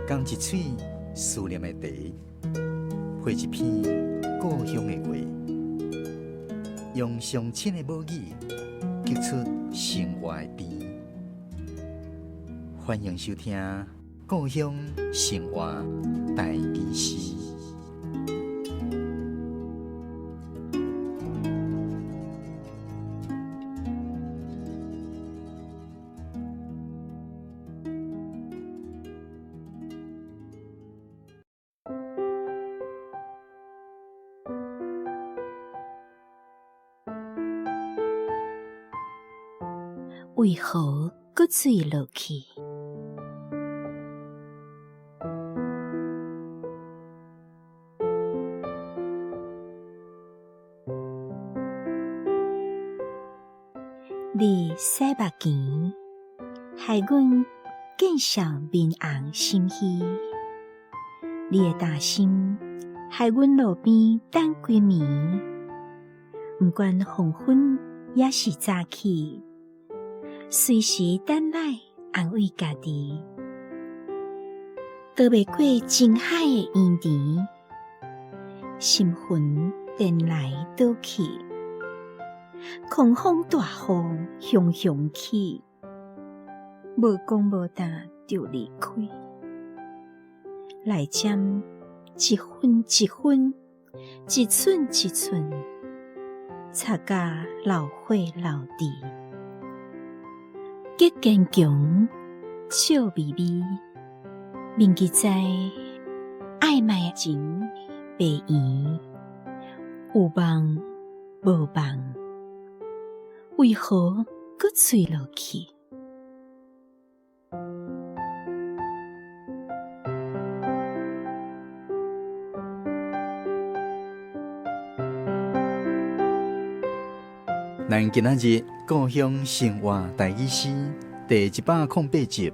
仝一喙思念的茶，配一篇故鄉的話，用上親的母語，激出生活的甜。歡迎收聽《故鄉生活台語詩》。為何閣墜落去？你洗目墘，害阮見笑面紅心虛。你的擔心，害阮路邊等規暝。毋管黃昏抑是早起，隨時等來安慰家己。逃袂過情海的淹池，心魂顛來倒去，狂風大雨雄雄起，無講無答就離開，來針一分一分，一寸一寸，插甲流血流滴，極堅強，笑眯眯，銘記在愛莫情袂圓，有夢無夢，為何閣墜落去？咱今仔日故鄉生活台語詩第108集，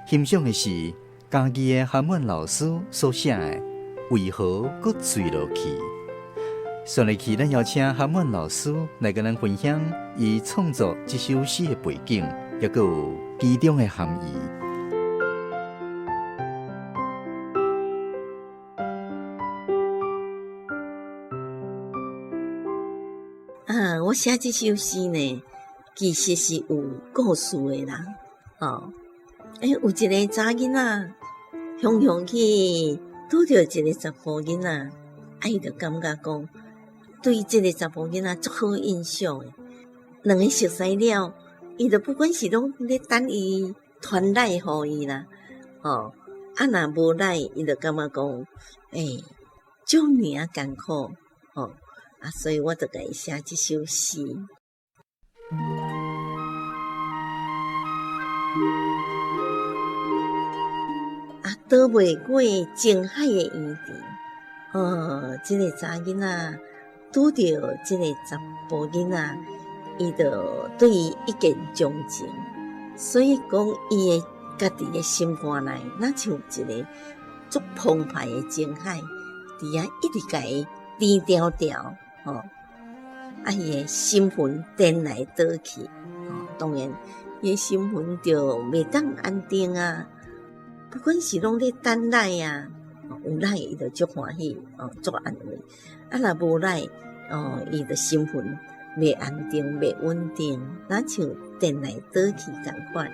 欣賞的是嘉義的韓滿老師所寫的《為何閣墜落去》。紲落去，咱邀請韓滿老師來佮咱分享伊創作這首詩的背景，抑閣有其中的含義。啊，我寫這首詩呢，其實是有故事的啦。哦，欸，有一個查囡仔，雄雄去拄著一個查埔囡仔，啊，伊就感覺講對這個查埔囡仔足好印象的。兩個熟似了，伊就不管是攏咧等伊傳奶予伊啦，哦，啊，若無奶，伊就感覺講，欸，足爾仔艱苦，哦。啊，所以我就共伊寫這首詩。啊，躲袂過情海的淹池。哦，這個查囡仔拄著這個查埔囡仔，伊就對伊一見鍾情。所以講，伊的家己的心肝內，若像一個足澎湃的情海，佇遐一直共伊甜調調，吼，啊，伊的心魂顛來倒去，吼，當然，伊的心魂就袂當安定啊。不管是攏咧等奶啊，有奶伊就足歡喜，哦，足安慰。啊，若無奶，哦，伊就心魂袂安定，袂穩定，若像顛來倒去仝款。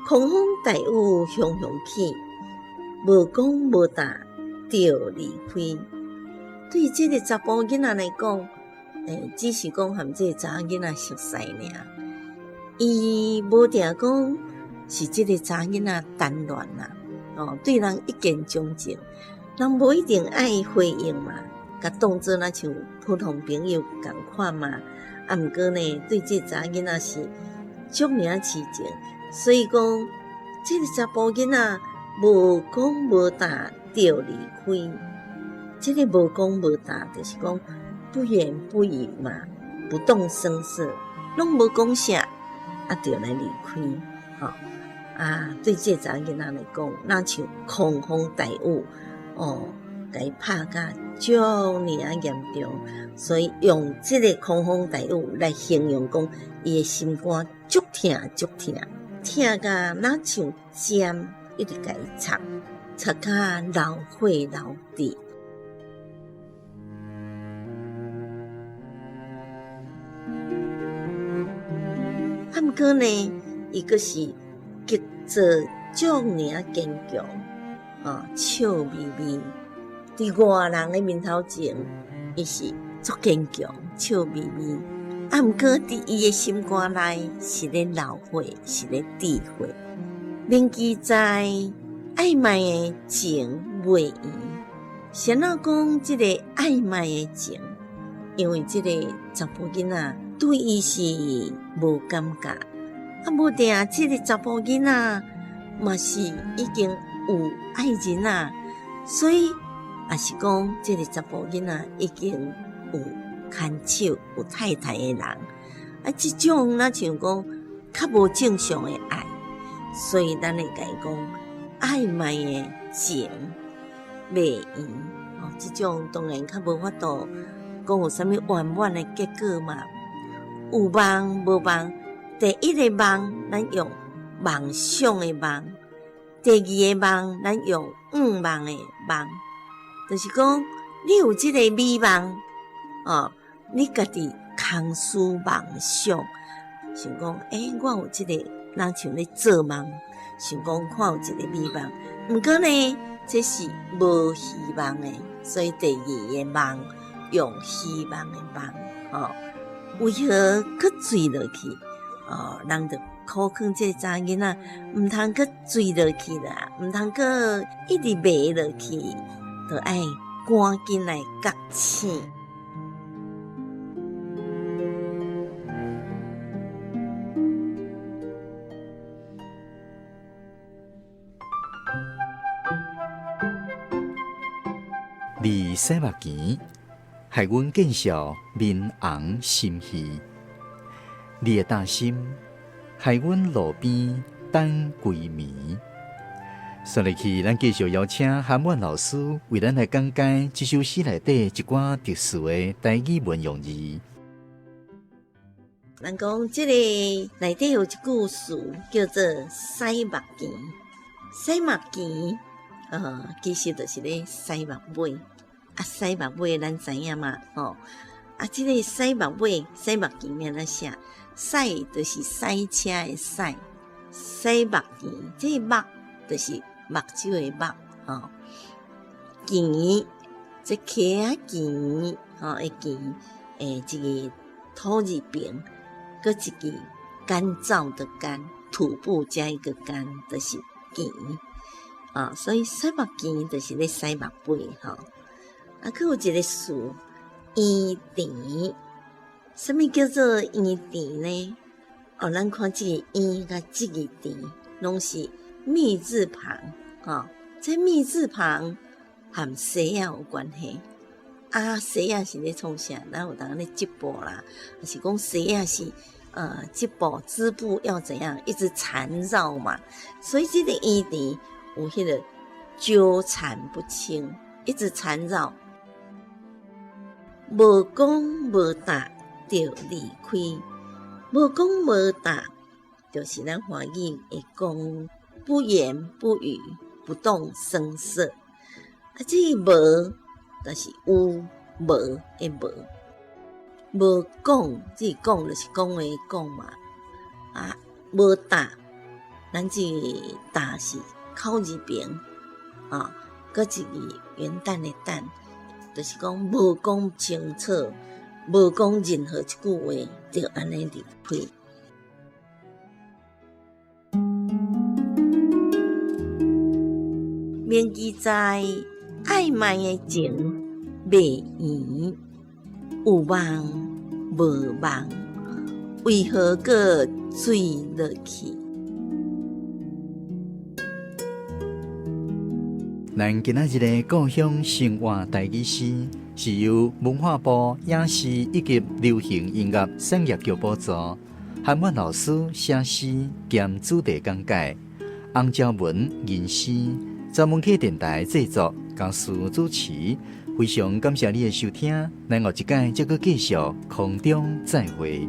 狂風大雨雄雄起，無講無答就離開。對這個查埔囡仔來講，欸，只是講和這個查某囡仔熟似爾，伊無定講是這個查某囡仔單戀啦，哦，對人一見鍾情，人無一定愛回應嘛，共當做若像普通朋友仝款嘛。啊，毋過呢，對這個查某囡仔是足爾仔癡情，所以講這個查埔囡仔無講無答就離開。這個無講無答，就是講不言不語嘛，不動聲色，攏無講啥，啊，就來離開，吼啊，對這個查某囡仔來講，若像狂風大雨，哦，共伊拍甲遮爾仔嚴重，所以用這個狂風大雨來形容講，伊的心肝足疼足疼，疼甲若像針。一直共伊插，插甲流血流滴。啊，毋過呢，伊閣是極做遮爾堅強，啊，笑眯眯，佇外人的面頭前，伊是足堅強，笑眯眯。啊，毋過佇伊的心肝內是咧流血，是咧滴血。銘記在曖昧的情袂圓，是按怎講這個曖昧的情？因為這個查埔囡仔對伊是無感覺，啊，無定這個查埔囡仔嘛是已經有愛人啊，所以也是講這個查埔囡仔已經有牽手有太太的人，啊，這種若像講較無正常的愛，所以咱會共伊講曖昧的情袂圓，哦，這種當然較無法度講有啥物圓滿的結果嘛。有夢無夢，第一个夢咱用夢想的夢，第二个夢咱用願望的夢，就是講你有這個美夢，哦，你家己空思妄想，想講，欸，我有這個，若像咧做夢，想講看有一個美夢，毋過呢，這是無希望的，所以第二个夢用希望的夢，哦，為何閣墜落去？哦，人就苦勸這個查某囡仔，毋通閣墜落去啦，毋通閣一直迷落去，就愛趕緊來覺醒。你洗目墘，害阮見笑面紅心虛；你的擔心，害阮路邊等規暝。紲落去，咱繼續邀請韓滿老師為咱來講解這首詩內底一寡特殊的台語文用字。人講這個內底有一句詞叫做洗目墘，洗目墘，其實就是咧洗目尾，啊，洗目尾咱知影嘛，吼，啊，這個洗目尾、洗目墘按怎寫？駛就是駛車的駛，洗目墘，這個目就是目睭的目，吼，墘，這溪仔墘，吼，的墘，這個土字邊，閣一個乾燥的乾，土部加一個乾，就是墘，啊，所以洗目墘就是咧洗目尾，吼。啊，閣有一個詞，圓甜，啥物叫做圓甜呢？哦，咱看這個圓佮這個甜，攏是密字旁，吼，這密字旁和絲仔有關係。啊，絲仔是咧創啥？咱有當咧織布啦，還是講絲仔是織布織布要怎樣一直纏繞嘛？所以這個圓甜有彼個糾纏不清，一直纏繞，無講無答就離開，無講無答，就是咱華語會講不言不語，不動聲色。啊，這個無，就是有無的無，無講，這講就是講話講嘛。啊，無答，咱這答是口字邊，啊，閣一個元旦的旦，就是講無講清楚，無講任何一句話，就按呢離開。銘記在曖昧的情袂圓，有夢無夢，為何閣墜落去？咱今仔日的故鄉生活台語詩，是由文化部影視以及流行音樂產業局補助，韓滿老師寫詩兼主題講解，洪昭文吟詩，專門客電台製作，江蘇主持。非常感謝你的收聽，咱後一擺再閣繼續空中再會。